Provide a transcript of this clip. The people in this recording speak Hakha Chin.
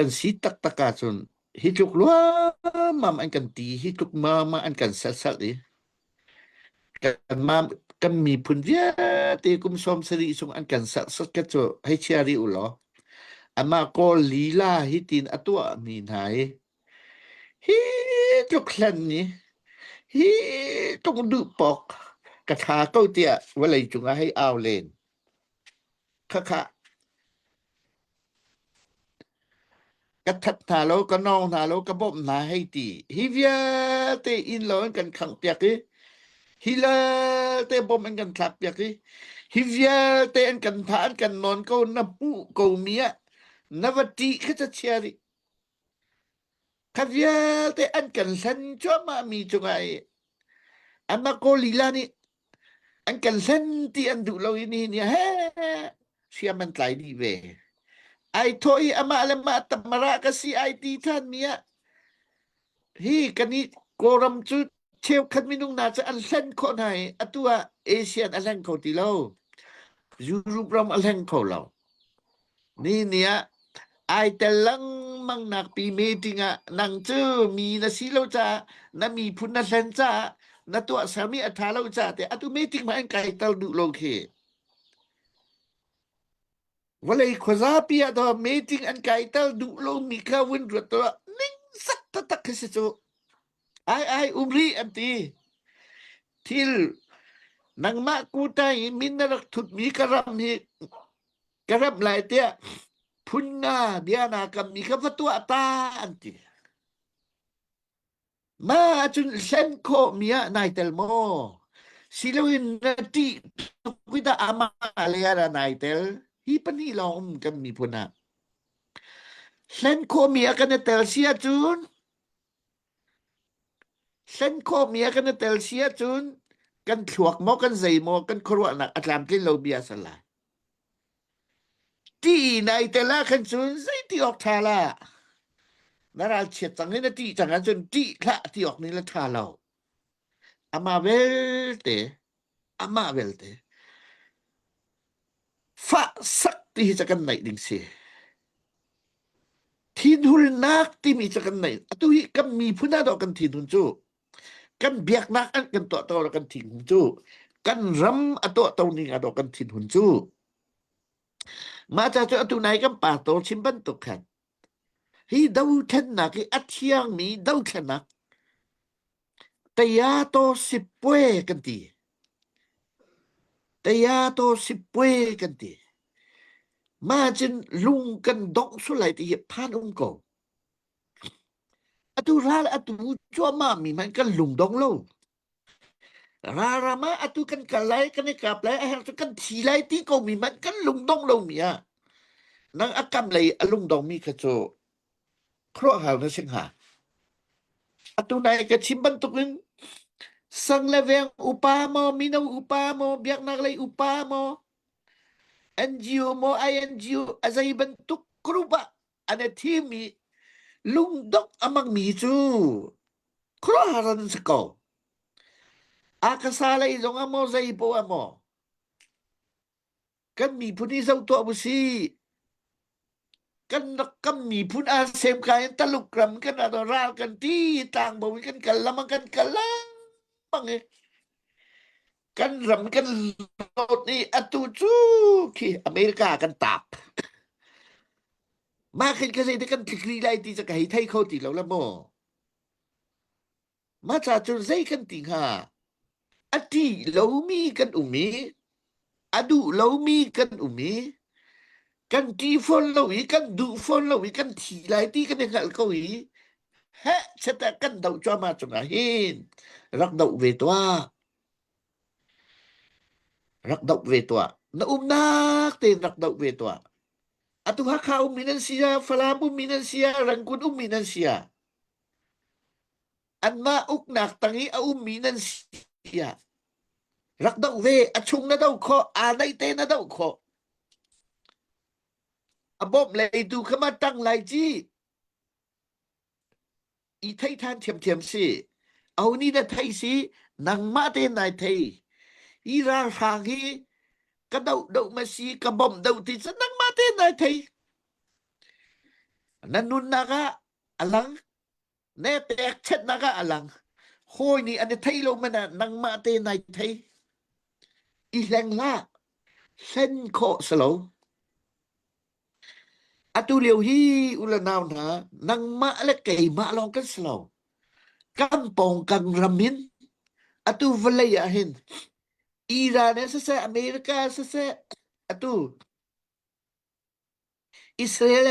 Kan si taktak ahcun hi tluk luammam an kan ti, hi tluk mama an kan serhsat i kanmah kan miphun vialte kum 70 chung an kan serhsat ka cu hei chia rih u law amah Kawl lila hi tin a tuahmi hna hi hi tluk hlen ni hi tluk duh pok ka tha ko tiah vawlei cungah hei au len. Khakha Ka that hna lo, ka nawng hna lo, ka bawmh hna hei ti. Hi vialte inn lo an kan khanghpiak i hi vialte bom an kan thlakpiak i hi vialte an kan thah an kan nawn ko na hmuh ko mi ah na va ṭih kha ca chia rih. Kha vialte an kan hlen cuahmah mi cungah i anmah Kawl lila nih an kan hlen ti an duh lo i nihin ni he hriam an tlai dih ve. Ai thawh i amah le mah tamara ka si ai ti than mi ah hi kan i Kawlram cu cheukhat minung hna cu an hlen khawh hna i atu ah ASEAN a hleng kho ti lo. Europe ram a hleng kho lo. Ni ni ah ai tel lengmang nak pi meeting ah nang cu mi na si lo caah na miphun na hlen caah na tuahsermi a ṭha lo caah te atu meeting ma an kai tel duh lo khi. Vawlei khuazapi ah to meeting an kai tel duh lomi kha vun ruat tuah ningzak taktak khi si cu. Ai ai um rih an ti. Thil nangmah kuta i min na rak thutmi ka ram hi ka ram lai tiah phun nga bia na kammi kha va tuah ta an ti. Ma ahcun hlen khawhmi ah nai tel maw? Siloin na ṭih tuk i dah amah le ah dah nai tel? Hi pahnih lawng um kan miphun ah. Hlen khawhmi ah kan i tel si ahcun hlen khawhmi ah kan i tel si ahcun kan thluak maw kan zei maw kan khuaruahnak a tlamtlin lo bia a si lai. Ti nai tel ah khan cun zeiti awk ṭha la. Na ralchiat cang i na ṭih cang ahcun ṭih hlah ti awk nih le ṭha lo. Amah belte, amah belte fah sak ti hi ca kan neih ding si. Thinhulnak timi ca kan neih. Atu hi kan miphun ah dawh kan thinhun cu. Kan biaknak an kan tuahto le kan thinhun cu. Kan ram a tuahto ning ah dawh kan thinhun cu. Mah ca cu atu nai kan pastor chim bantuk khan hi dothlennak hi a thiangmi dothlennak Tayato sipue kan ti. Tayato sipue kan ti. Mah cun lung kan dongh sul lai ti hi phan um ko. Atu ral atu cuahmah mi hmanh kan lung dong lo. Ralram ah atu kan kal lai, kan i kap lai, a herh cu kan thi lai ti ko mi hmanh kan lungdong lomi ah nang a kam lei a lungdong mi kha cu khuaruahhar na si hnga. Atu nai ka chim bantuk in sang le veng upa maw, mino upa maw, biaknak lei upa maw, NGO maw, INGO a zei bantuk group ah an i thim i lungdongh a hmangmi cu khuaruahhar an si ko. Akasa lei zong ah maw zei poah ah maw kan miphun hi zoh tuah usih. Kan rak kan miphun aa sem ka in Taluk ram kan ral kan ti tlangbo in kan kal lam kan kal lengmang i kan ram kan lawt i atu cu khi America kan tap. Mah khin ka zei kan tlik rih lai ti ca ka hei thei kho ti lo la maw. Mah ca cun zei kan ti hnga? A ṭih lomi kan um i a duh lomi kan um i kan ṭih fawn lo i kan duh fawn lo i kan thi lai ti kan i hngalh ko i heh chiat ah kan doh cuahmah cungah hin rak doh ve tuah. Rak doh ve tuah. Na umnak tein rak doh ve tuah. Atu Hakha ummi nan si ah, Falam ummi nan si ah, Rangoon ummi nan si ah, anmah uknak tang i a ummi nan si ah rak doh ve a chung na doh khawh aa naih te na doh khawh a bawmh lei tu kha ma tang lai ci i thei than thiamthiam si aho nih na thei si nangmah te nai thei hi ralhrang hi ka doh doh ma si ka bawmh doh ti cu nangmah te nai thei. Na nunnak ah a lang, na pekchanhnak ah a lang. Hawi nih an i thei lo man ah nangmah te nai thei. I hleng hlah. Hlen khawh si lo. Atu lio hi u le nau hna, nangmah le keimah lawng kan si lo. Kan pawngkam ram hin atu vawlei ah hin Iran in siseh, America siseh, atu Israel.